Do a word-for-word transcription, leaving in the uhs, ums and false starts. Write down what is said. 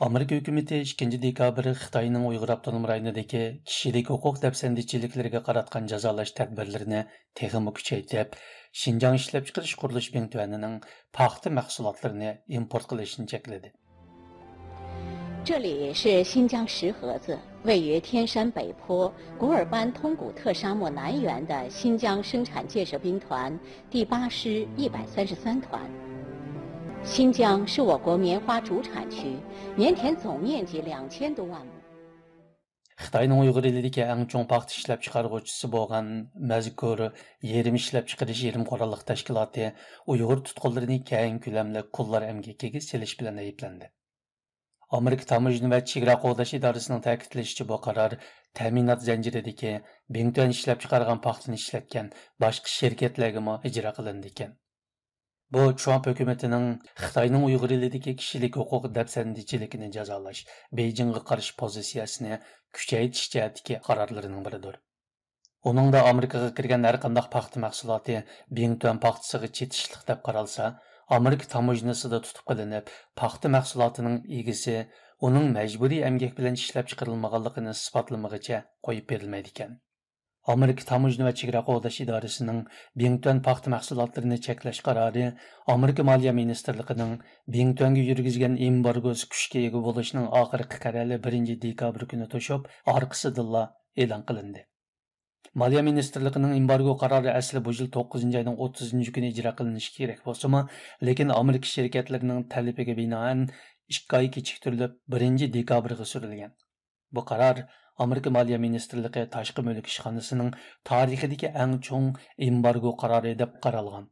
ئامېرىكا ھۆكۈمىتى ئىككىنچى دېكابىر خىتاينىڭ ئۇيغۇر ئاپتونوم رايونىدىكى كىشىلىك ھوقۇق دەپسەندىچىلىكلىرىگە قاراتقان جازالاش تەدبىرلىرىنى تېخىمۇ كۈچەيتىپ، شىنجاڭ ئىشلەپچىقىرىش قۇرۇلۇش بىڭتۈەنىنىڭ پاختا مەھسۇلاتلىرىنى ئىمپورت قىلىشىنى چەكلىدى. 这里是新疆石河子，位于天山北坡古尔班通古特沙漠南缘的新疆生产建设兵团第八师一百三十三团。新疆是我国棉花主产区，棉田总面积两千多万亩。 خىتاينىڭ ئۇيغۇر ئېلىدىكى ئەڭ چوڭ پاختا ئىشلەپچىقارغۇچىسى بولغان مەزكۇر يېرىم ئىشلەپچىقىرىش يېرىم قوراللىق تەشكىلاتى ئۇيغۇر تۇتقۇنلىرىنى كەڭ كۆلەملىك قۇللار ئەمگىكىگە سېلىش بىلەن ئەيىبلەندى. ئامېرىكا تاموژنا ۋە چېگرا قوغداش ئىدارىسىنىڭ تەكىتلىشىچە، بۇ قارار تەمىنات زەنجىرىدىكى بىڭتۈەن ئىشلەپچىقارغان پاختىنى ئىشلەتكەن باشقا شىركەتلەرگىمۇ ئىجرا قىلىنىدىكەن. بۇ، ترامپ ھۆكۈمىتىنىڭ خىتاينىڭ ئۇيغۇر ئېلىدىكى كىشىلىك ھوقۇق دەپسەندىچىلىكىنى جازالاش، بېيجىڭغا قارشى پوزىتسىيەسىنى كۈچەيتىش جەھەتتىكى قارارلىرىنىڭ بىرىدۇر. ئۇنىڭدا ئامېرىكىغا كىرگەن ھەرقانداق پاختا مەھسۇلاتى بىڭتۈەن پاختىسىغا چېتىشلىق دەپ قارالسا، ئامېرىكا تاموژنىسىدا تۇتۇپ قېلىنىپ، پاختا مەھسۇلاتىنىڭ ئىگىسى ئۇنىڭ مەجبۇرىي ئەمگەك بىلەن ئىشلەپچىقىرىلمىغانلىقىنى ئىسپاتلىمىغىچە قويۇپ بېرىلمەيدىكەن. ئامېرىكا تاموژنا ۋە چېگرا قوغداش ئىدارىسىنىڭ بىڭتۈەن پاختا مەھسۇلاتلىرىنى چەكلەش قارارى ئامېرىكا مالىيە مىنىستىرلىقىنىڭ بىڭتۈەنگە يۈرگۈزگەن ئېمبارگوسى كۈچكە ئىگە بولۇشىنىڭ ئاخىرقى قەرەلى بىرىنچى دېكابىر كۈنى توشۇپ، ئارقىسىدىنلا ئېلان قىلىندى. مالىيە مىنىستىرلىقىنىڭ ئېمبارگو قارارى ئەسلى بۇ يىل توققۇزىنچى ئاينىڭ ئوتتۇزىنچى كۈنى ئىجرا قىلىنىشى كېرەك بولسىمۇ، لېكىن ئامېرىكا شىركەتلىرىنىڭ تەلىپىگە بىنائەن ئىككى ئاي كېچىكتۈرۈلۈپ، بىرىنچى دېكابىرغا سۈرۈلگەن. بۇ قارار ئامېرىكا مالىيە مىنىستىرلىقى تاشقى مۈلۈك ئىشخانىسىنىڭ تارىخىدىكى ئەڭ چوڭ ئېمبارگو قارارى دەپ قارالغان.